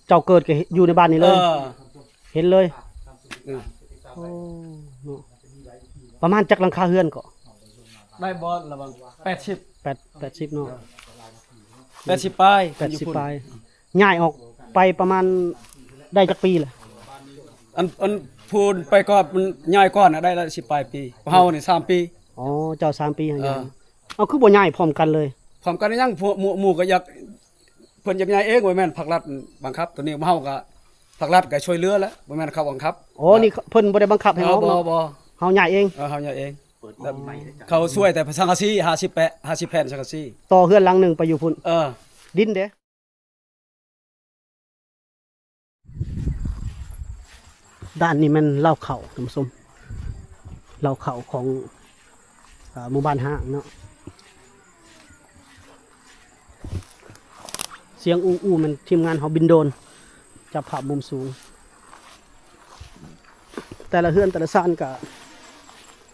ເຈົ້າເກີດກໍຢູ່ໃນບ້ານນີ້ເລີຍ? ເອີ ເຫັນເລີຍ. ເອີ ໂອ້ ເນາະ ປະມານຈັກຫຼັງຄາເຮືອນເກາະ? ໄດ້ບໍ່ລະຫວ່າງ ແປດສິບ ແປດ ແປດສິບເນາະ. ແປດສິບປາຍ ແປດສິບປາຍ. ຍ້າຍອອກໄປປະມານໄດ້ຈັກປີລະ? ອັນ ອັນຜູ້ໄປກ່ອນ ມັນຍ້າຍກ່ອນນະ ໄດ້ລະສິບປາຍປີ. ພວກເຮົານີ້ສາມປີ. ອໍ ເຈົ້າສາມປີ ເອີ ຍ້າຍ. ເອົາ ຄືບໍ່ຍ້າຍພ້ອມກັນເລີຍ? ພ້ອມກັນຫຍັງ? ພວກໝູ່ ໝູ່ກໍຢາກ ເພິ່ນຢາກຍ້າຍເອງ ບໍ່ແມ່ນພັກລັດບັງຄັບ. ໂຕນີ້ເຮົາກໍ ພັກລັດກໍຊ່ວຍເຫຼືອແຫຼະ ບໍ່ແມ່ນເຂົາບັງຄັບ. ອໍ ນີ້ເພິ່ນບໍ່ໄດ້ບັງຄັບໃຫ້ອອກເນາະ? ບໍ່ ບໍ່ ເຮົາຍ້າຍເອງ. ເອີ ເຮົາຍ້າຍເອງ. ເຂົາຊ່ວຍແຕ່ສັງກະສີ ຫ້າສິບແຜ່ນ ຫ້າສິບແຜ່ນສັງກະສີ. ຕໍ່ເຮືອນຫຼັງໜຶ່ງໄປຢູ່ພຸ້ນ. ເອີ ດິນເດ? ດ້ານນີ້ແມ່ນເລົ້າເຂົ້າ ທ່ານຜູ້ຊົມ ເລົ້າເຂົ້າຂອງ ອ່າ ໝູ່ບ້ານຮ້າງເນາະ. ສຽງອູ່ໆ ແມ່ນທີມງານເຮົາບິນໂດຣນ ຈັບພາບມຸມສູງ. ແຕ່ລະເຮືອນແຕ່ລະຊານກະ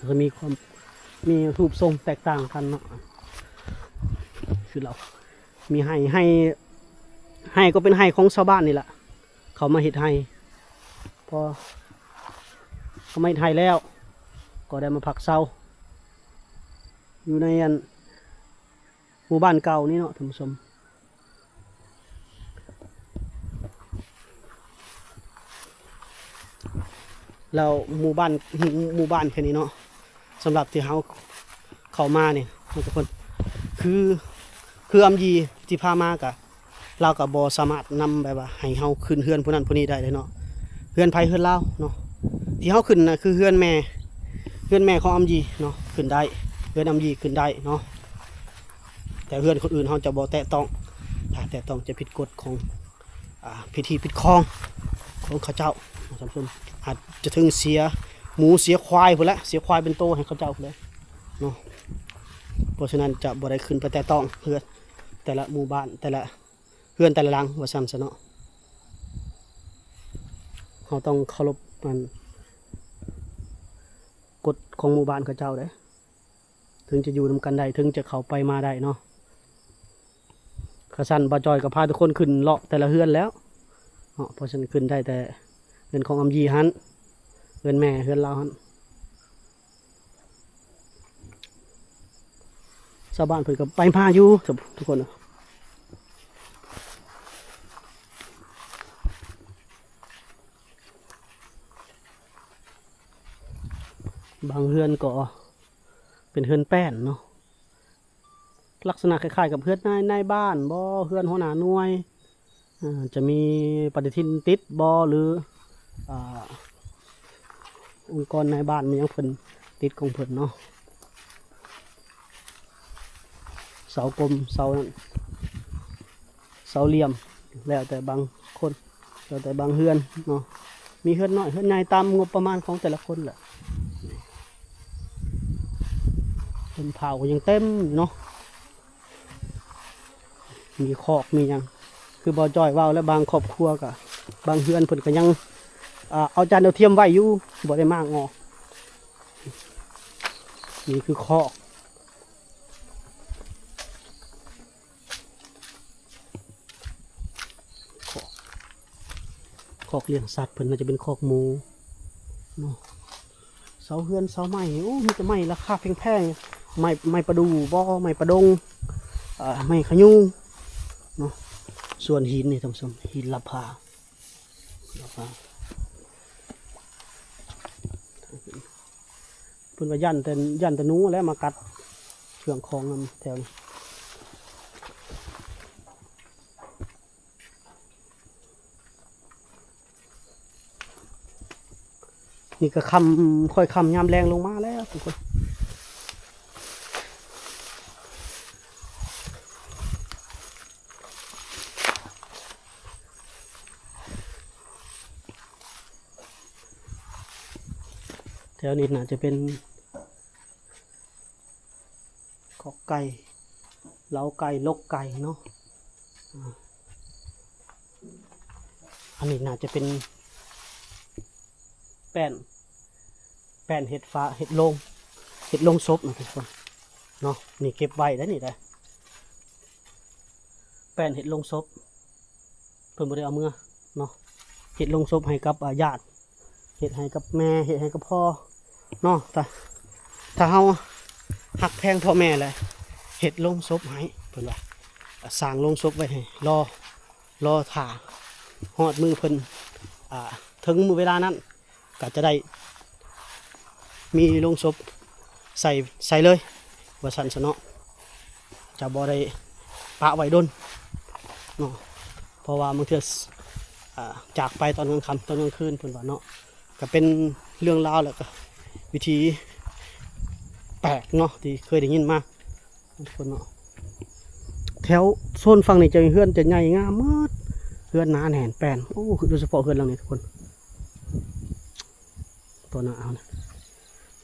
ກະມີຄວາມ ມີຮູບຊົງແຕກຕ່າງກັນເນາະ. ຄືລາວ ມີໄຮ່ ໄຮ່ ໄຮ່ກໍເປັນໄຮ່ຂອງຊາວບ້ານນີ້ລະ ເຂົາມາເຮັດໄຮ່. ພໍເຂົາມາເຮັດໄຮ່ແລ້ວ ກໍໄດ້ມາພັກເຊົາຢູ່ໃນອັນ ໝູ່ບ້ານເກົ່ານີ້ເນາະ ທ່ານຜູ້ຊົມ. ແລ້ວໝູ່ບ້ານ ໝູ່ ໝູ່ບ້ານແຖວນີ້ເນາະ ສຳລັບທີ່ເຮົາເຂົ້າມານີ້ ທຸກຄົນ ຄື ຄືອຳຢີທີ່ພາມາກະ ລາວກະບໍ່ສາມາດນຳ ແບບວ່າໃຫ້ເຮົາຂຶ້ນເຮືອນຜູ້ນັ້ນຜູ້ນີ້ໄດ້ເດ້ເນາະ. ເຮືອນໃຜເຮືອນລາວເນາະ. ທີ່ເຮົາຂຶ້ນນະ ຄືເຮືອນແມ່ ເຮືອນແມ່ຂອງອຳຢີເນາະ ຂຶ້ນໄດ້ ເຮືອນອຳຢີຂຶ້ນໄດ້ເນາະ. ແຕ່ເຮືອນຄົນອື່ນເຮົາຈະບໍ່ແຕະຕ້ອງ ຖ້າແຕະຕ້ອງຈະຜິດກົດຂອງ ອ່າ ພິທີປິດຄອງຂອງເຂົາເຈົ້າ ທ່ານຜູ້ຊົມ ອາດຈະເຖິງເສຍໝູເສຍຄວາຍພຸ້ນແຫຼະ ເສຍຄວາຍເປັນໂຕໃຫ້ເຂົາເຈົ້າພຸ້ນແຫຼະເນາະ. ເພາະສະນັ້ນຈະບໍ່ໄດ້ຂຶ້ນໄປແຕະຕ້ອງເຮືອນແຕ່ລະໝູ່ບ້ານ ແຕ່ລະເຮືອນແຕ່ລະຫຼັງວ່າຊັ້ນຊະເນາະ. ເຮົາຕ້ອງເຄົາລົບ ອັນ ກົດຂອງໝູ່ບ້ານເຂົາເຈົ້າເດ້ ເຖິງຈະຢູ່ນຳກັນໄດ້ ເຖິງຈະເຂົ້າໄປມາໄດ້ເນາະ. ຄັນຊັ້ນບ່າວຈ້ອຍກໍພາທຸກຄົນຂຶ້ນເລາະແຕ່ລະເຮືອນແລ້ວເນາະ. ເພາະສະນັ້ນຂຶ້ນໄດ້ແຕ່ເຮືອນຂອງອຳຢີຫັ້ນ ເຮືອນແມ່ ເຮືອນລາວຫັ້ນ. ຊາວບ້ານເພິ່ນກໍໄປມາຢູ່ ທຸກຄົນ. ບາງເຮືອນກໍເປັນເຮືອນແປ້ນເນາະ ລັກສະນະຄ້າຍໆກັບເຮືອນນາຍ ນາຍບ້ານບໍ ເຮືອນຫົວໜ້າໜ່ວຍ ເອີ ຈະມີປະຕິທິນຕິດບໍ ຫຼື ອ່າ ອົງກອນນາຍບ້ານມີຫຍັງເພິ່ນຕິດຂອງເພິ່ນເນາະ. ເສົາກົມ ເສົານັ້ນ ເສົາຫຼ່ຽມ ແລ້ວແຕ່ບາງຄົນ ແລ້ວແຕ່ບາງເຮືອນເນາະ. ມີເຮືອນນ້ອຍເຮືອນໃຫຍ່ຕາມງົບປະມານຂອງແຕ່ລະຄົນແຫຼະ. ເຮືອນເຜົ່າກໍຍັງເຕັມຢູ່ເນາະ ມີຄອກມີຫຍັງ ຄືບ່າວຈ້ອຍເວົ້າແລ້ວ ບາງຄອບຄົວກໍ ບາງເຮືອນເພິ່ນກໍຍັງ ອ່າ ເອົາຈານດາວທຽມໄວ້ຢູ່ ບໍ່ໄດ້ມ້າງອອກ. ນີ້ຄືຄອກ ຄອກ ຄອກລ້ຽງສັດເພິ່ນ ໜ້າຈະເປັນຄອກໝູເນາະ. ເສົາເຮືອນເສົາໄມ້ນີ້ ໂອ້ ມີແຕ່ໄມ້ລາຄາແພງໆ ໄມ້ ໄມ້ປະດູ່ບໍ ໄມ້ປະດົງ ເອີ ໄມ້ຂະຍຸງເນາະ. ສ່ວນຫີນນີ້ ທ່ານຜູ້ຊົມ ຫີນລາບພ້າວ ເພິ່ນວ່າຢ້ານແຕ່ ຢ້ານແຕ່ໜູແຫຼະມາກັດເຄື່ອງຂອງນຳແຖວນີ້. ນີ້ກໍຄ່ຳ ຄ່ອຍຄ່ຳຍາມແລງລົງມາແລ້ວທຸກຄົນ. ແຖວນີ້ໜ້າຈະເປັນຄອກໄກ່ ເລົ້າໄກ່ ລົກໄກ່ເນາະ. ອາ ອັນນີ້ໜ້າຈະເປັນແປ້ນ ແປ້ນເຮັດຝາ ເຮັດໂລງ ເຮັດໂລງສົບນະທຸກຄົນເນາະ. ນີ້ເກັບໄວ້ໄດ໋ນີ້ໄດ໋ ແປ້ນເຮັດໂລງສົບ ເພິ່ນບໍ່ໄດ້ເອົາເມືອເນາະ ເຮັດໂລງສົບໃຫ້ກັບ ອາ ຍາດ ເຮັດໃຫ້ກັບແມ່ ເຮັດໃຫ້ກັບພໍ່ເນາະ. ຖ້າ ຖ້າເຮົາຮັກແພງພໍ່ແມ່ແຫຼະ ເຮັດໂລງສົບໃຫ້ ເພິ່ນວ່າ ສ້າງໂລງສົບໄວ້ໃຫ້ ລໍ ລໍຖ້າຮອດມື້ເພິ່ນ ອາ ເຖິງມື້ເວລານັ້ນ ກໍຈະໄດ້ມີໂລງສົບໃສ່ ໃສ່ເລີຍ ວ່າຊັ້ນຊະເນາະ. ຈະບໍ່ໄດ້ປະໄວ້ດົນເນາະ ເພາະວ່າບາງເທື່ອ ອາ ຈາກໄປຕອນກາງຄ່ຳຕອນກາງຄືນ ເພິ່ນວ່າເນາະ. ກໍເປັນເລື່ອງລາວ ແລ້ວກໍວິທີແປກເນາະ ທີ່ເຄີຍໄດ້ຍິນມາ. ທຸກຄົນເນາະ ແຖວໂຊນຝັ່ງນີ້ຈະເຮືອນຈະໃຫຍ່ງາມໝົດ ເຮືອນໜາແໜ້ນແປ້ນ. ໂອ້ ໂດຍສະເພາະເຮືອນຫຼັງນີ້ທຸກຄົນ ຕໍ່ໜ້າເຮົານະ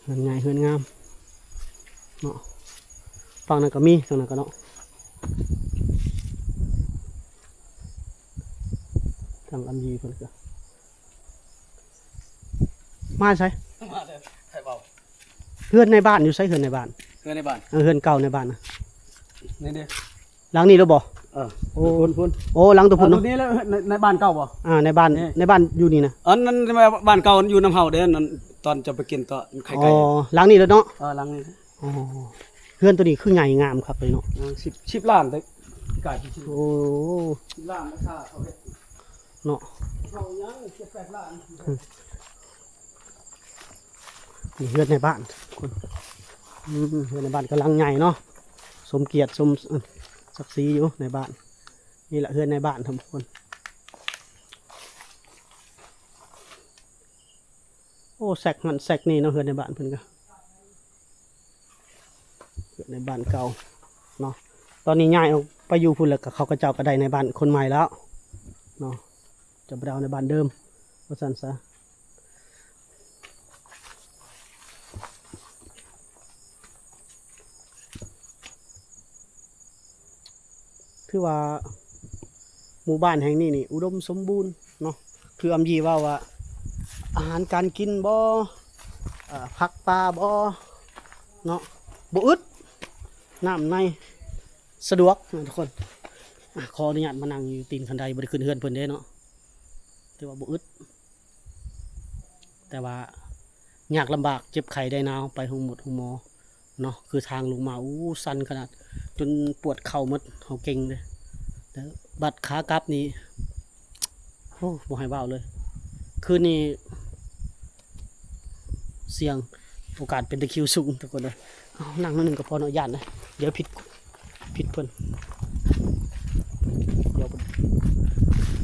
ເຮືອນໃຫຍ່ເຮືອນງາມເນາະ. ຝັ່ງນັ້ນກໍມີ ຝັ່ງນັ້ນກໍເນາະ ທາງອຳຢີເພິ່ນກໍ ມາໃສ? ມາແຕ່ໄທເບົາ. ເຮືອນໃນບ້ານຢູ່ໃສ? ເຮືອນໃນບ້ານ ເຮືອນໃນບ້ານ ເອີ ເຮືອນເກົ່າໃນບ້ານນະ ນີ້ເດ້ ຫຼັງນີ້ແລ້ວບໍ່? ເອີ ໂອ້ ພຸ້ນໆ ໂອ້ ຫຼັງຕົວພຸ້ນເນາະ ນີ້ແຫຼະ ໃນ ໃນບ້ານເກົ່າບໍ່? ອ່າ ໃນບ້ານ ໃນບ້ານຢູ່ນີ້ນະ ອັນນັ້ນ ໃນບ້ານເກົ່າຢູ່ນຳເຮົາເດ້ ນັ້ນ ຕອນຈະໄປກິນຕໍ່ ໃກ້ໆ ອໍ ຫຼັງນີ້ແຫຼະເນາະ ເອີ ຫຼັງນີ້. ອໍ ເຮືອນໂຕນີ້ຄືໃຫຍ່ງາມຄັກເລີຍເນາະ ເອີ ສິບ ສິບລ້ານເດ້ ກາຍ ໂອ້ ສິບລ້ານ ລາຄາເຂົາເຮັດເນາະ ເຮົາຍັງເຈັດແປດລ້ານ. ນີ້ເຮືອນໃນບ້ານ ອືມ ເຮືອນໃນບ້ານກຳລັງໃຫຍ່ເນາະ ສົມກຽດ ສົມ ເອີ ສັກສີຢູ່ໃນບ້ານ. ນີ້ລະເຮືອນໃນບ້ານທຸກຄົນ. ໂອ້ ແຊັກຫັ້ນແຊັກນີ້ເນາະ ເຮືອນໃນບ້ານເພິ່ນກໍ ເຮືອນໃນບ້ານເກົ່າເນາະ. ຕອນນີ້ຍ້າຍອອກໄປຢູ່ພຸ້ນແລ້ວ ກໍເຂົາ ເຂົາເຈົ້າກໍໄດ້ໃນບ້ານຄົນໃໝ່ແລ້ວເນາະ ຈະບໍ່ໄດ້ເອົາໃນບ້ານເດີມ ວ່າຊັ້ນຊະ. ຖືວ່າໝູ່ບ້ານແຫ່ງນີ້ນີ້ອຸດົມສົມບູນເນາະ ຄືອຳຢີເວົ້າວ່າ ອາຫານການກິນບໍ ເອີ ຜັກປ່າບໍເນາະ ບໍ່ອຶດ ນ້ຳໃນສະດວກນະທຸກຄົນ. ອ່ະ ຂໍອະນຸຍາດມານັ່ງຢູ່ຕີນຄັນໄດ ບໍ່ໄດ້ຂຶ້ນເຮືອນເພິ່ນເດ້ເນາະ ຖືວ່າບໍ່ອຶດ ແຕ່ວ່າຍາກລຳບາກ ເຈັບໄຂ້ໄດ້ໜາວ ໄປໂຮງໝົດໂຮງໝໍເນາະ. ຄືທາງລົງມາ ໂອ້ ຊັນຂະໜາດ ຈົນປວດເຂົ່າໝົດ ເຮົາເກັ່ງເດ້. ແຕ່ບັດຂາກັບນີ້ ໂອ້ ບໍ່ໃຫ້ເວົ້າເລີຍ ຄືນນີ້ ສ່ຽງໂອກາດເປັນຕະຄຣິວສູງທຸກຄົນເດີ. ເອົາ ນັ່ງໜ້ອຍໜຶ່ງກໍພໍເນາະ ຢ້ານນະ ດຽວຜິດ ຜິດເພິ່ນ ດຽວ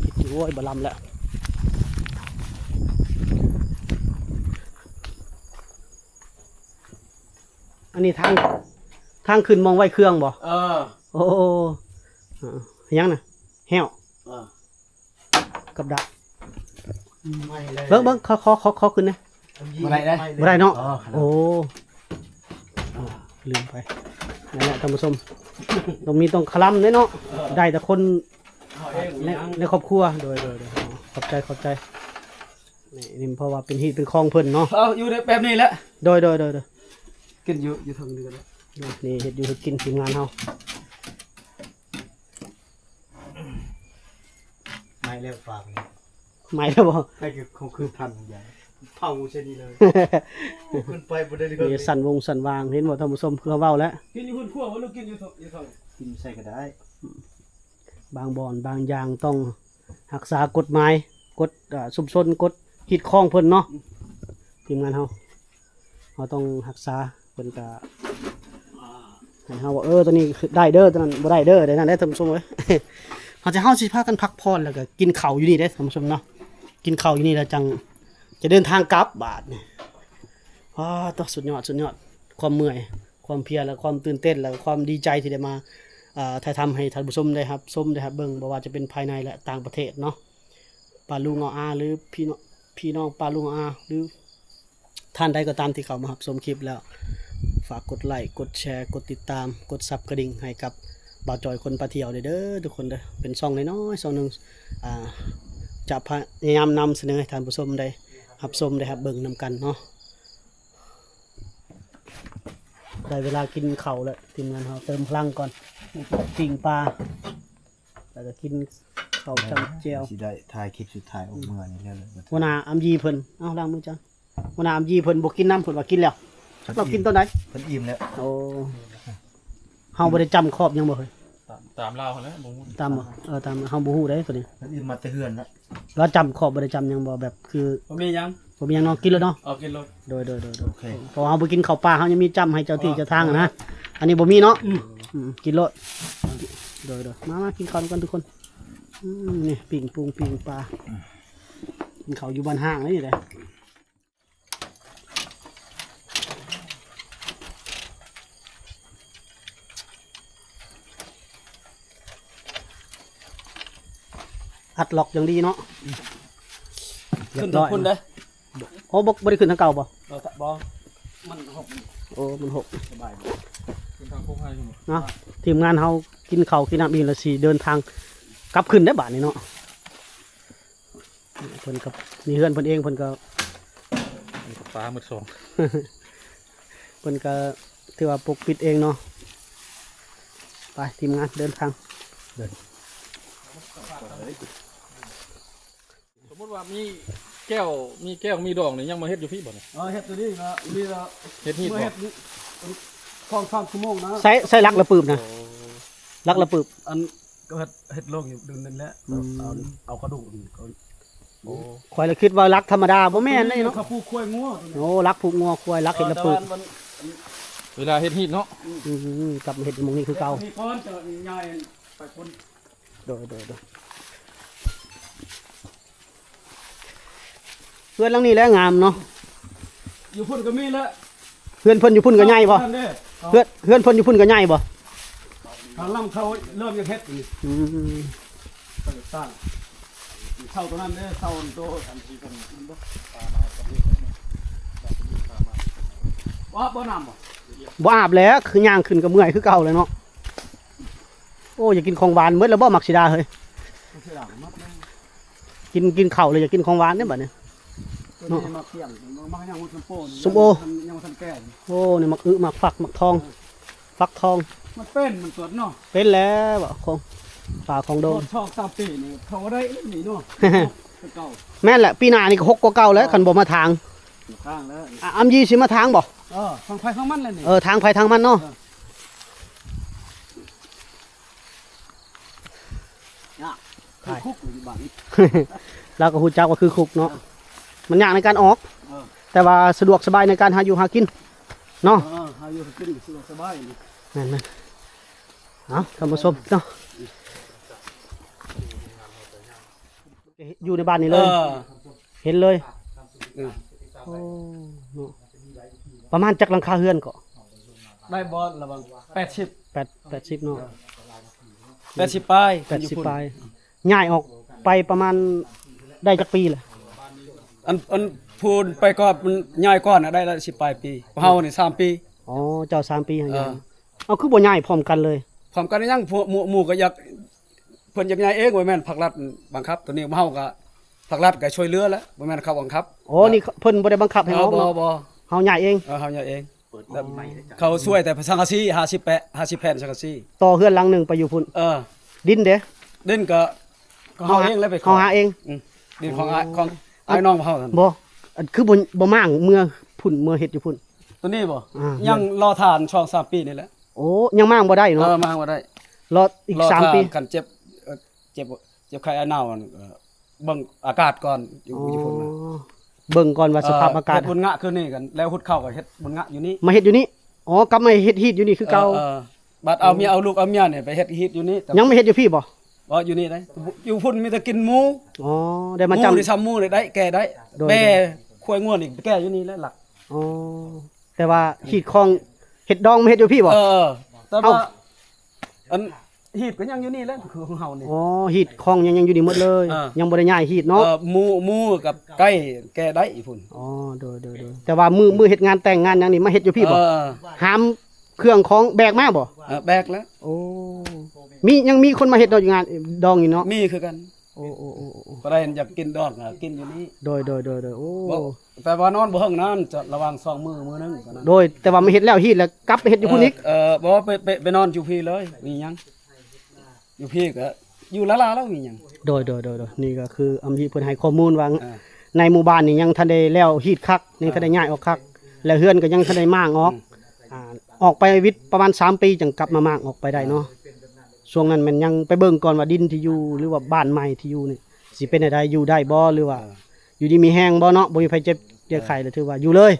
ຜິດຢູ່. ໂອ້ຍ ບໍ່ລຳແລ້ວ. ອັນນີ້ທາງ ທາງຂຶ້ນໝ່ອງໄວ້ເຄື່ອງບໍ? ເອີ ໂອ້ ເອີ ຫຍັງນະ? ແຮ້ວ ເອີ ກັບດັກ ເບິ່ງ ເບິ່ງ ຂໍ ຂໍ ຂໍ ຂໍຂຶ້ນແດ່. ບໍ່ໄດ້ເດ້ ບໍ່ໄດ້ເນາະ. ໂອ້ ລືມໄປ ນັ້ນແຫຼະທ່ານຜູ້ຊົມ ຕ້ອງມີ ຕ້ອງຄະລຳເດ້ເນາະ ໄດ້ແຕ່ຄົນໃນ ໃນຄອບຄົວ. ໂດຍ ໂດຍ ໂດຍ ຂອບໃຈ ຂອບໃຈ. ນີ້ ນີ້ເພາະວ່າເປັນຮີດເປັນຄອງເພິ່ນເນາະ. ເອົາ ຢູ່ແບບນີ້ແຫຼະ. ໂດຍ ໂດຍ ໂດຍ ໂດຍ ກິນຢູ່ ຢູ່ເທິງນີ້ກໍໄດ້. ໂດຍ ນີ້ເຮັດຢູ່ເຮັດກິນທີມງານເຮົາ. ໄໝ້ແລ້ວຟາງນີ້ ໄໝ້ແລ້ວບໍ່? ໃຫ້ຄື ເຂົາຄືທັນຢ່າງ ເຜົາໃສ່ນີ້ເລີຍ. ຂຶ້ນໄປບໍ່ໄດ້ເລີຍ. ນີ້ສັ່ນວົງສັ່ນວາງ ເຫັນບໍ່ທ່ານຜູ້ຊົມ? ຄືເຮົາເວົ້າແຫຼະ ກິນຢູ່ເຮືອນຄົວບໍ່ ຫຼືກິນຢູ່ ຢູ່ເທິງ? ກິນໃສ່ກໍໄດ້. ບາງບ່ອນບາງຢ່າງຕ້ອງຮັກສາກົດໝາຍ ກົດ ເອີ ຊຸມຊົນ ກົດຮີດຄອງເພິ່ນເນາະ. ທີມງານເຮົາ ເຮົາຕ້ອງຮັກສາ ເພິ່ນກະໃຫ້ເຮົາວ່າ ເອີ ໂຕນີ້ໄດ້ເດີ ໂຕນັ້ນບໍ່ໄດ້ເດີ ແບບນັ້ນແຫຼະທ່ານຜູ້ຊົມເອີຍ. ເຮົາຈະ ເຮົາຊິພາກັນພັກຜ່ອນ ແລ້ວກະກິນເຂົ້າຢູ່ນີ້ເດ້ທ່ານຜູ້ຊົມເນາະ ກິນເຂົ້າຢູ່ນີ້ແລ້ວຈັ່ງຈະເດີນທາງກັບບາດນີ້. ອ້າ ໂຕ ສຸດຍອດ ສຸດຍອດ ຄວາມເມື່ອຍ ຄວາມເພຍ ແລະ ຄວາມຕື່ນເຕັ້ນ ແລະ ຄວາມດີໃຈທີ່ໄດ້ມາ ເອີ ຖ່າຍທຳໃຫ້ທ່ານຜູ້ຊົມໄດ້ຮັບຊົມ ໄດ້ຮັບເບິ່ງ ບໍ່ວ່າຈະເປັນພາຍໃນ ແລະ ຕ່າງປະເທດເນາະ. ປ້າລຸງເອົາອາ ຫຼື ພີ່ນ້ອງ ພີ່ນ້ອງປ້າລຸງເອົາອາ ຫຼື ທ່ານໃດກໍຕາມທີ່ເຂົ້າມາຮັບຊົມຄລິບແລ້ວ ຝາກກົດໄລ້ ກົດແຊ ກົດຕິດຕາມ ກົດສັບກະດິ່ງໃຫ້ກັບບ່າວຈອຍຄົນພາທ່ຽວເດີ ທຸກຄົນເດີ. ເປັນຊ່ອງນ້ອຍໆ ຊ່ອງໜຶ່ງ ອ່າ ຈະພະຍາຍາມນຳສະເໜີໃຫ້ທ່ານຜູ້ຊົມໄດ້ຮັບຊົມ ໄດ້ຮັບເບິ່ງນຳກັນເນາະ. ໄດ້ເວລາກິນເຂົ້າແລ້ວ ທີມງານເຮົາເຕີມພະລັງກ່ອນ ປີ້ງປາ ແລ້ວກໍກິນ ເຂົ້າຈ້ຳແຈ່ວ ຊິໄດ້ຖ່າຍຄລິບສຸດທ້າຍອອກເມືອນີ້ແລ້ວ. ຫົວໜ້າອຳຢີເພິ່ນ ເອົາ ລ້າງມືຈ້າ. ຫົວໜ້າອຳຢີເພິ່ນບໍ່ກິນນຳ ເພິ່ນວ່າກິນແລ້ວ. ເພິ່ນ ລາວກິນ ອີ່ມ ຕອນໃດ? ເພິ່ນອີ່ມແລ້ວ. ໂອ້ ເຮົາບໍ່ໄດ້ຈ້ຳຂອບຫຍັງບໍ່ເຮີ້ຍ? ຕາມ ຕາມລາວຫັ້ນແຫຼະ ບໍ່ຮູ້ ຕາມບໍ່? ເອີ ຕາມ ເຮົາບໍ່ຮູ້ເດ້ໂຕນີ້. ເພິ່ນອີ່ມມາແຕ່ເຮືອນລະ. ລາວຈ້ຳຂອບບໍ່ໄດ້ຈ້ຳຫຍັງບໍ່? ແບບຄື ບໍ່ມີຫຍັງ ບໍ່ມີຫຍັງເນາະ ກິນໂລດເນາະ. ເອີ ກິນໂລດ. ໂດຍ ໂດຍ ໂດຍ ໂດຍ. ໂອເຄ ເພາະວ່າເຮົາບໍ່ກິນເຂົ້າປ່າ ເຮົາຍັງມີຈ້ຳໃຫ້ເຈົ້າທີ່ເຈົ້າທາງຫັ້ນນະ. ອັນນີ້ບໍ່ມີເນາະ. ອືມ ອືມ ກິນໂລດ. ໂດຍ ໂດຍ. ມາ ມາກິນເຂົ້ານຳກັນທຸກຄົນ. ອືມ ນີ້ ປີ້ງປຸງປີ້ງປາ. ອືມ ກິນເຂົ້າຢູ່ບ້ານຮ້າງນີ້ເດ້. ອັດລັອກຢ່າງດີເນາະ. ຂຶ້ນທາງພຸ້ນເດ້. ໂອ້ ບໍ່ ບໍ່ໄດ້ຂຶ້ນທາງເກົ່າບໍ່? ເອີ ບໍ່ ມັນຫົກ. ໂອ້ ມັນຫົກ. ສະບາຍດີ. ຂຶ້ນທາງໂຄກໄຮພຸ້ນ. ເນາະ ທີມງານເຮົາກິນເຂົ້າກິນນ້ຳອີ່ມແລ້ວ ຊິເດີນທາງກັບຂຶ້ນເດ້ບາດນີ້ເນາະ. ເພິ່ນກໍ ນີ້ເຮືອນເພິ່ນເອງ ເພິ່ນກໍ ປາໝົດສອງ ເພິ່ນກໍຖືວ່າປົກປິດເອງເນາະ. ໄປ ທີມງານເດີນທາງ. ເດີນ. ສົມມຸດວ່າມີແກ້ວ ມີແກ້ວ ມີດອງນີ້ ຍັງມາເຮັດຢູ່ພີ້ບໍ່ນີ້? ເອີ ເຮັດຢູ່ນີ້ລະ ນີ້ລະ ເຮັດຮີດບໍ່? ເຮັດສອງສາມຊົ່ວໂມງນະ. ໃຊ້ ໃຊ້ຫຼັກລະປຶບນະ. ໂອ້ ຫຼັກລະປຶບ. ອັນ ກໍເຮັດ ເຮັດລົງຢູ່ເດືອນນັ້ນແຫຼະ. ອືມ ເອົາ ເອົາກະດູກນີ້. ໂອ້ ຂ້ອຍລະຄິດວ່າຫຼັກທຳມະດາ ບໍ່ແມ່ນເດ້ເນາະ. ເຂົາຜູກຄວາຍງົວໂຕນີ້. ໂອ້ ຫຼັກຜູກງົວຄວາຍ ຫຼັກເຮັດລະປຶບ. ເວລາເຮັດຮີດເນາະ. ອືມ ກັບມາເຮັດໝ່ອງນີ້ຄືເກົ່າ. ເຮັດນີ້ກ່ອນ ຈະຍ້າຍໄປພຸ້ນ. ໂດຍ ໂດຍ ໂດຍ. ເຮືອນຫຼັງນີ້ແຫຼະງາມເນາະ. ຢູ່ພຸ້ນກໍມີແຫຼະ. ເຮືອນເພິ່ນຢູ່ພຸ້ນກໍໃຫຍ່ບໍ່? ເຮືອນ ເຮືອນເພິ່ນຢູ່ພຸ້ນກໍໃຫຍ່ບໍ່? ທາງຫຼັງເຂົາເລີ່ມຈະເຮັດນີ້. ອືມ ເຂົາສ້າງ ເສົາໂຕນັ້ນເດ້ ເສົາໂຕອັນທີ່ເພິ່ນ ບໍ່ອາບບໍ່ນ້ຳບໍ່? ບໍ່ອາບແຫຼະ ຄືຍ່າງຂຶ້ນກໍເມື່ອຍຄືເກົ່າແຫຼະເນາະ. ໂອ້ ຢາກກິນຂອງຫວານ ໝົດແລ້ວບໍ່ ໝາກສີດາເຮີ້ຍ? ໝາກສີດາໝົດແລ້ວ. ກິນ ກິນເຂົ້າແລ້ວຢາກກິນຂອງຫວານເດ້ບາດນີ້. ໂຕນີ້ໝາກກ້ຽງ ໝາກຫຍັງ ໝາກຊົມໂປນີ້ ຊົມໂອ ຍັງບໍ່ທັນແກ່. ໂອ້ ນີ້ໝາກອຶ ໝາກຝັກ ໝາກທອງ ເອີ ຝັກທອງ. ມັນເປັນ ມັນຕົວເນາະ. ເປັນແລ້ວຂອງປ່າຂອງດົງ. ສອງສາມປີນີ້ເຂົາໄດ້ນີ້ເນາະ ຄືເກົ່າ. ແມ່ນແຫຼະ ປີໜ້ານີ້ກໍຫົກກວ່າເກົ່າແລ້ວ ຄັນບໍ່ມາຖາງ. ມາຖາງແລ້ວ. ອາ ອຳຢີຊິມາຖາງບໍ່? ເອີ ທາງໃຜທາງມັນແຫຼະນີ້. ເອີ ທາງໃຜທາງມັນເນາະ. ເອີ. ຍາກ ຄືຄຸກຢູ່ບ້ານນີ້. ລາວກໍຮູ້ຈັກວ່າຄືຄຸກເນາະ. ເອີ ມັນຍາກໃນການອອກ. ເອີ ແຕ່ວ່າສະດວກສະບາຍໃນການຫາຢູ່ຫາກິນເນາະ. ເອີ ຫາຢູ່ຫາກິນສະດວກສະບາຍ. ແມ່ນໆ. ເອົາ ທ່ານຜູ້ຊົມເນາະ ຢູ່ໃນບ້ານນີ້ເລີຍ. ເອີ ເຫັນເລີຍ. ເອີ ໂອ້ ເນາະ ປະມານຈັກຫຼັງຄາເຮືອນເກາະ? ໄດ້ບໍ່ລະຫວ່າງ ແປດສິບ ແປດ ແປດສິບເນາະ. ເອີ ແປດສິບປາຍ ແປດສິບປາຍ. ຍ້າຍອອກໄປປະມານໄດ້ຈັກປີແລ້ວ? ອັນ ອັນຜູ້ໄປກ່ອນ ມັນຍ້າຍກ່ອນນະ ໄດ້ລະສິບປາຍປີ. ພວກເຮົານີ້ສາມປີ. ອໍ ເຈົ້າສາມປີ ເອີ ຍ້າຍ. ເອົາ ຄືບໍ່ຍ້າຍພ້ອມກັນເລີຍ? ພ້ອມກັນຫຍັງ? ພວກໝູ່ ໝູ່ກໍຢາກ ເພິ່ນຢາກຍ້າຍເອງ ບໍ່ແມ່ນພາກລັດບັງຄັບ. ໂຕນີ້ເຮົາກໍ ພາກລັດກໍຊ່ວຍເຫຼືອແຫຼະ ບໍ່ແມ່ນເຂົາບັງຄັບ. ໂອ້ ນີ້ເພິ່ນບໍ່ໄດ້ບັງຄັບໃຫ້ອອກເນາະ. ບໍ່ ບໍ່ ເຮົາຍ້າຍເອງ. ເອີ ເຮົາຍ້າຍເອງ. ອໍ ເຂົາຊ່ວຍແຕ່ສັງກະສີ ຫ້າສິບແຜ່ນ ຫ້າສິບແຜ່ນສັງກະສີ ຕໍ່ເຮືອນຫຼັງໜຶ່ງໄປຢູ່ພຸ້ນ. ເອີ ດິນເດ? ດິນກໍ ກໍເຮົາເອງແຫຼະໄປຂໍ. ເຮົາຫາເອງ. ອືມ ດິນຂອງອ້າຍ ອໍ ຂອງອ້າຍນ້ອງເຮົາຫັ້ນ. ບໍ່ ອັນ ຄືບໍ່ ບໍ່ມ້າງເມືອພຸ້ນ ເມືອເຮັດຢູ່ພຸ້ນ? ໂຕນີ້ບໍ່? ອ່າ ຍັງລໍຖ້າສອງສາມປີນີ້ແຫຼະ. ໂອ້ ຍັງມ້າງບໍ່ໄດ້ເນາະ. ເອີ ມ້າງບໍ່ໄດ້ ລໍອີກສາມປີ. ຄັນເຈັບ ເອີ ເຈັບ ເຈັບໄຂ້ອາໜາວ ເອີ ເບິ່ງອາກາດກ່ອນ ຢູ່ ອໍ ຢູ່ພຸ້ນນະ. ເບິ່ງກ່ອນວ່າສະພາບອາກາດ. ເຮັດບຸນງະຄືນີ້ກັນ ແລ້ວຮຸດເຂົ້າກໍເຮັດບຸນງະຢູ່ນີ້. ມາເຮັດຢູ່ນີ້. ອໍ ກັບມາເຮັດຮີດຢູ່ນີ້ຄືເກົ່າ. ເອີ ເອີ ບັດເອົາເມຍ ເອົາລູກເອົາເມຍນີ້ໄປເຮັດຮີດຢູ່ນີ້. ຍັງມາເຮັດຢູ່ພີ້ບໍ່? ບໍ່ ຢູ່ນີ້ໄດ໋. ຢູ່ພຸ້ນມີແຕ່ກິນໝູ. ອໍ ໄດ້ມາຈຳ ໝູນີ້ຊຳໝູນີ້ໄດ້ແກ່ໄດ້. ໂດຍ ແມ່ ໂດຍ ຄວາຍງົວນີ້ໄປແກ່ຢູ່ນີ້ແຫຼະຫຼັກ. ອໍ ແຕ່ວ່າຮີດຄອງເຮັດດອງມາເຮັດຢູ່ພີ້ບໍ່? ເອີ ເອີ ແຕ່ວ່າ ເອົ້າ ອັນ ຮີດກໍຍັງຢູ່ນີ້ແຫຼະ ຄືຂອງເຮົານີ້. ອໍ ຮີດຄອງຍັງ ຍັງຢູ່ນີ້ໝົດເລີຍ. ເອີ ຍັງບໍ່ໄດ້ຍ້າຍຮີດເນາະ. ເອີ ໝູ ໝູກັບໄກ່ແກ່ໄດ້ອີ່ພຸ້ນ. ອໍ ໂດຍ ໂດຍ ໂດຍ. ແຕ່ວ່າມື້ ມື້ເຮັດງານແຕ່ງງານຫຍັງນີ້ ມາເຮັດຢູ່ພີ້ບໍ່? ເອີ ຫາມເຄື່ອງຂອງແບກມາບໍ່? ເອີ ແບກແລ້ວ. ໂອ້ ມີ ຍັງມີຄົນມາເຮັດດອງຢູ່ງານ ດອງຢູ່ເນາະ. ມີຄືກັນ. ໂອ້ ໂອ້ ໂອ້ ໂອ້ ກໍໄດ້ ຢາກກິນດອງກໍກິນຢູ່ນີ້. ໂດຍ ໂດຍ ໂດຍ ໂດຍ. ໂອ້ ແຕ່ວ່ານອນບໍ່ເຫິງນະ ຈະລະຫວ່າງສອງມື້ ມື້ໜຶ່ງເທົ່ານັ້ນ. ໂດຍ ແຕ່ວ່າມາເຮັດແລ້ວຮີດແລ້ວກັບໄປເຮັດຢູ່ພຸ້ນອີກ. ເອີ ບໍ່ ໄປ ໄປ ໄປນອນຢູ່ພີ້ເລີຍ ມີຫຍັງ ຢູ່ພີ້ກໍ ຢູ່ລະລາລາວມີຫຍັງ ໂດຍ ໂດຍ ໂດຍ ໂດຍ ນີ້ກໍຄືອຳພີເພິ່ນໃຫ້ຂໍ້ມູນວ່າ ເອີ ໃນໝູ່ບ້ານນີ້ຍັງທັນໄດ້ແລ້ວຮີດຄັກ ຍັງທັນໄດ້ ເອີ ຍ້າຍອອກຄັກ ແລ້ວເຮືອນກໍຍັງທັນໄດ້ມ້າງອອກ ອືມ ອ່າ ອອກໄປວິດປະມານສາມປີ ຈັ່ງກັບມາມ້າງອອກໄປໄດ້ເນາະ ເອີ ຊ່ວງນັ້ນແມ່ນຍັງໄປເບິ່ງກ່ອນວ່າດິນທີ່ຢູ່ ຫຼືວ່າບ້ານໃໝ່ທີ່ຢູ່ນີ້ ຊິເປັນແນວໃດ ຢູ່ໄດ້ບໍ່ ຫຼືວ່າ ເອີ ຢູ່ດີມີແຮງບໍ່ເນາະ ບໍ່ມີໃຜເຈັບ ເອີ ໄຂ້ ແລ້ວຖືວ່າຢູ່ເລີຍ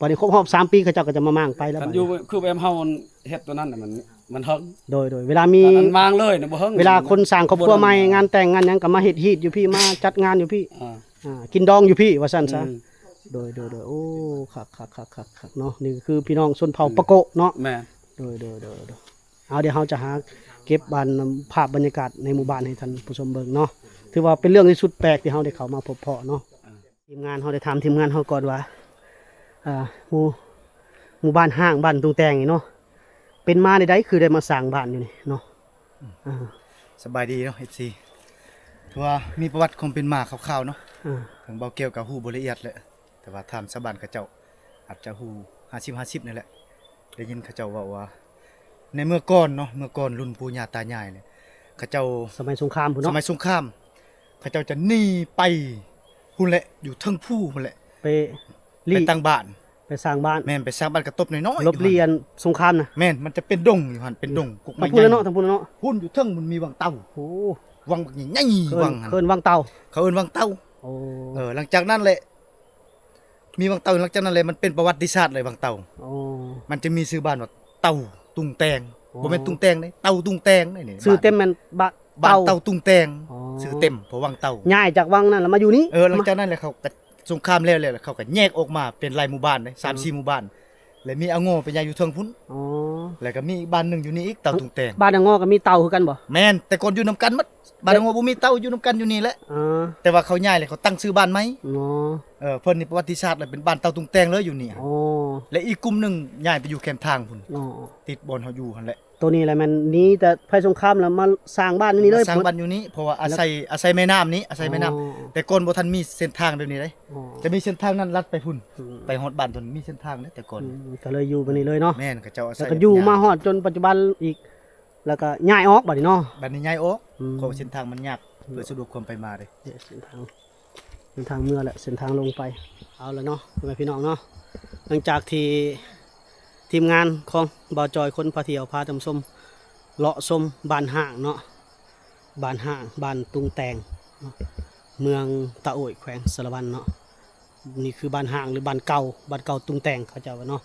ບັດນີ້ຄົບຮອບສາມປີ ເຂົາເຈົ້າກໍຈະມາມ້າງໄປແລ້ວ ຄັນຢູ່ ບັດນີ້ ຄືແບບເຮົາເຮັດຕົວນັ້ນນະ ມັນ ມັນເຖິງ ໂດຍ ໂດຍ ເວລາມີ ຄັນອັນມ້າງເລີຍນະບໍ່ເຖິງ ເວລາຄົນສ້າງຄອບຄົວໃໝ່ ບໍ່ ງານແຕ່ງງານຫຍັງກໍມາເຮັດຮີດຢູ່ພີ້ ມາຈັດງານຢູ່ພີ້ ອ່າ ອ່າ ກິນດອງຢູ່ພີ້ ວ່າຊັ້ນຊະ ອືມ ໂດຍ ໂດຍ ໂດຍ ໂອ້ ຄັກໆໆໆເນາະ ນີ້ກໍຄືພີ່ນ້ອງຊົນເຜົ່າ ອືມ ປາໂກະເນາະ ແມ່ນ ໂດຍ ໂດຍ ໂດຍ ໂດຍ ເອົາ ດຽວເຮົາຈະຫາເກັບອັນ ພາບບັນຍາກາດໃນໝູ່ບ້ານໃຫ້ທ່ານຜູ້ຊົມເບິ່ງເນາະ ຖືວ່າເປັນເລື່ອງທີ່ສຸດແປກທີ່ເຮົາໄດ້ເຂົ້າມາພົບພໍ້ເນາະ ອ່າ ທີມງານເຮົາໄດ້ຖາມທີມງານເຮົາກ່ອນວ່າ ອ່າ ໝູ່ ໝູ່ບ້ານຮ້າງ ບ້ານຕຸງແຕ່ງນີ້ເນາະ ເປັນມາແນວໃດ ຄືໄດ້ມາສ້າງບ້ານຢູ່ນີ້ເນາະ ອືມ ອ່າ ສະບາຍດີເນາະ ເອັຟຊີ ຖືວ່າມີປະຫວັດຄວາມເປັນມາຄ່າວໆເນາະ ອ່າ ເຖິງເບົາແກ້ວກໍຮູ້ບໍ່ລະອຽດແຫຼະ ແຕ່ວ່າຖາມຊາວບ້ານເຂົາເຈົ້າ ອາດຈະຮູ້ຫ້າສິບຫ້າສິບນີ້ແຫຼະ ໄດ້ຍິນເຂົາເຈົ້າເວົ້າວ່າ ໃນເມື່ອກ່ອນເນາະ ເມື່ອກ່ອນລຸ້ນປູ່ຍ່າຕາຍາຍນີ້ ເຂົາເຈົ້າ ສະໄໝສົງຄາມພຸ້ນເນາະ ສະໄໝສົງຄາມ ເຂົາເຈົ້າຈະໜີໄປພຸ້ນແຫຼະ ຢູ່ເທິງພູພຸ້ນແຫຼະ ໄປ ໄປຕັ້ງບ້ານ ໄປສ້າງບ້ານ ແມ່ນ ໄປສ້າງບ້ານກະຕົບນ້ອຍໆ ຫຼົບຫຼີ່ອັນສົງຄາມນະ ແມ່ນ ມັນຈະເປັນດົງຢູ່ຫັ້ນ ເປັນດົງ ອືມ ກົກໄມ້ໃຫຍ່ ພຸ້ນແຫຼະເນາະ ທາງພຸ້ນເນາະ ພຸ້ນຢູ່ເທິງມັນມີວັງເຕົ່າ ໂອ້ ວັງບັກໃຫຍ່ໆ ເອີ້ນ ວັງຫັ້ນ ເອີ້ນວັງເຕົ່າ ເຂົາເອີ້ນວັງເຕົ່າ ໂອ້ ເອີ ຫຼັງຈາກນັ້ນແຫຼະ ມີວັງເຕົ່າ ຫຼັງຈາກນັ້ນແຫຼະ ມັນເປັນປະຫວັດຕິສາດເລີຍວັງເຕົ່າ ອໍ ມັນຈະມີຊື່ບ້ານວ່າເຕົ່າຕຸງແຕງ ອໍ ບໍ່ແມ່ນຕຸງແຕງເດ້ ເຕົ່າຕຸງແຕງເດ້ນີ້ ຊື່ເຕັມແມ່ນບ້ານ ບ້ານເຕົ່າ ເຕົ່າຕຸງແຕງ ອໍ ຊື່ເຕັມ ເພາະວັງເຕົ່າ ຍ້າຍຈາກວັງນັ້ນລະມາຢູ່ນີ້ ເອີ ຫຼັງຈາກນັ້ນແຫຼະ ເຂົາກໍສົງຄາມແລ້ວ ແລ້ວເຂົາກໍແຍກອອກມາເປັນຫຼາຍໝູ່ບ້ານເດ້ ສາມສີ່ ໝູ່ບ້ານ ແລະມີອາງໍໄປຍ້າຍຢູ່ເທິງພຸ້ນ ອໍ ແລ້ວກໍມີອີກບ້ານໜຶ່ງຢູ່ນີ້ອີກ ເຕົ່າຕຸງແຕງ ບ້ານອາງໍກໍມີເຕົ່າຄືກັນບໍ່? ແມ່ນ ແຕ່ກ່ອນຢູ່ນຳກັນໝົດ ບ້ານອາງໍບໍ່ມີເຕົ່າ ຢູ່ນຳກັນຢູ່ນີ້ແຫຼະ ອໍ ແຕ່ວ່າເຂົາຍ້າຍແລ້ວເຂົາຕັ້ງຊື່ບ້ານໃໝ່ ອໍ ເອີ ເພິ່ນນີ້ປະຫວັດຕິສາດແລ້ວເປັນບ້ານເຕົ່າຕຸງແຕງເລີຍຢູ່ນີ້ ອໍ ແລະອີກກຸ່ມໜຶ່ງຍ້າຍໄປຢູ່ແຄມທາງພຸ້ນ ອໍ ຕິດບ່ອນເຮົາຢູ່ຫັ້ນແຫຼະ ໂຕນີ້ແຫຼະແມ່ນໜີແຕ່ໄພສົງຄາມແລ້ວມາສ້າງບ້ານຢູ່ນີ້ເລີຍ ມາສ້າງບ້ານຢູ່ນີ້ ເພາະວ່າອາໄສ ອາໄສແມ່ນ້ຳນີ້ ອາໄສແມ່ນ້ຳ ອໍ ແຕ່ກ່ອນບໍ່ທັນມີເສັ້ນທາງແບບນີ້ເດ້ ອໍ ຈະມີເສັ້ນທາງນັ້ນລັດໄປພຸ້ນ ອືມ ໄປຮອດບ້ານເພິ່ນມີເສັ້ນທາງເດ້ ແຕ່ກ່ອນ ອືມ ກໍເລີຍຢູ່ບັດນີ້ເລີຍເນາະ ແມ່ນ ເຂົາເຈົ້າອາໄສ ແລ້ວກໍຢູ່ມາຮອດຈົນປັດຈຸບັນອີກ ແລ້ວກໍຍ້າຍອອກບັດນີ້ເນາະ ບັດນີ້ຍ້າຍອອກ ອືມ ເພາະວ່າເສັ້ນທາງມັນຍາກ ອືມ ເພື່ອສະດວກຄວາມໄປມາເດ້ ເສັ້ນທາງ ເສັ້ນທາງເມືອແຫຼະ ເສັ້ນທາງລົງໄປ ເອົາລະເນາະ ພໍ່ແມ່ພີ່ນ້ອງເນາະ ຫຼັງຈາກທີ່ທີມງານຂອງບ່າວຈອຍ ຄົນພາທ່ຽວ ພາທ່ານຜູ້ຊົມເລາະຊົມບ້ານຮ້າງເນາະ ບ້ານຮ້າງ ບ້ານຕຸງແຕງເນາະ ເມືອງຕາໂອ້ຍ ແຂວງສາລະວັນເນາະ ນີ້ຄືບ້ານຮ້າງ ຫຼື ບ້ານເກົ່າ ບ້ານເກົ່າຕຸງແຕງ ເຂົາເຈົ້າວ່າເນາະ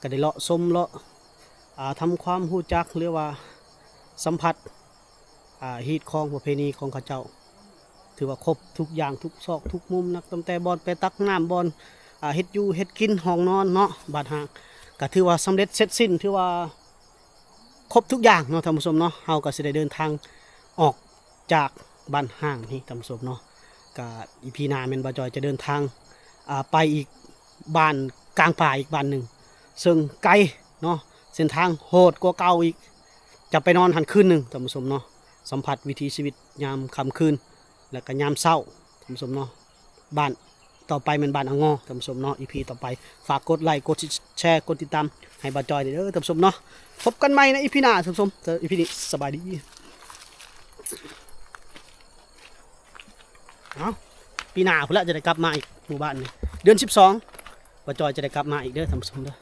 ກໍໄດ້ເລາະຊົມ ເລາະ ອ່າ ທຳຄວາມຮູ້ຈັກ ຫຼືວ່າສຳຜັດ ອ່າ ຮີດຄອງປະເພນີຂອງເຂົາເຈົ້າ ຖືວ່າຄົບທຸກຢ່າງ ທຸກຊອກທຸກມຸມນະ ຕັ້ງແຕ່ບ່ອນໄປຕັກນ້ຳ ບ່ອນ ອ່າ ເຮັດຢູ່ເຮັດກິນ ຫ້ອງນອນເນາະ ບ້ານຮ້າງ ກໍຖືວ່າສຳເລັດເສັດສິ້ນ ຖືວ່າຄົບທຸກຢ່າງເນາະ ທ່ານຜູ້ຊົມເນາະ ເຮົາກໍຊິໄດ້ເດີນທາງອອກຈາກບ້ານຮ້າງນີ້ ທ່ານຜູ້ຊົມເນາະ ກໍອີພີໜ້າແມ່ນບ່າວຈອຍຈະເດີນທາງ ອ່າ ໄປອີກ ບ້ານກາງປ່າອີກບ້ານໜຶ່ງ ເຊິ່ງໄກເນາະ ເສັ້ນທາງໂຫດກວ່າເກົ່າອີກ ຈະໄປນອນຫັ້ນຄືນໜຶ່ງ ທ່ານຜູ້ຊົມເນາະ ສຳຜັດວິຖີຊີວິດຍາມຄ່ຳຄືນ ແລະກະຍາມເຊົ້າ ທ່ານຜູ້ຊົມເນາະ ບ້ານຕໍ່ໄປແມ່ນບ້ານອາງໍ ທ່ານຜູ້ຊົມເນາະ ອີພີຕໍ່ໄປ ຝາກກົດໄລ ກົດແຊ ກົດຕິດຕາມໃຫ້ບ່າວຈອຍເດີ ທ່ານຜູ້ຊົມເນາະ ພົບກັນໃໝ່ໃນອີພີໜ້າ ທ່ານຜູ້ຊົມ ອີພີນີ້ສະບາຍດີ ເອົາ ປີໜ້າພຸ້ນລະຈະໄດ້ກັບມາອີກ ໝູ່ບ້ານນີ້ ເດືອນສິບສອງ ບ່າວຈອຍຈະໄດ້ກັບມາອີກເດີ ທ່ານຜູ້ຊົມເດີ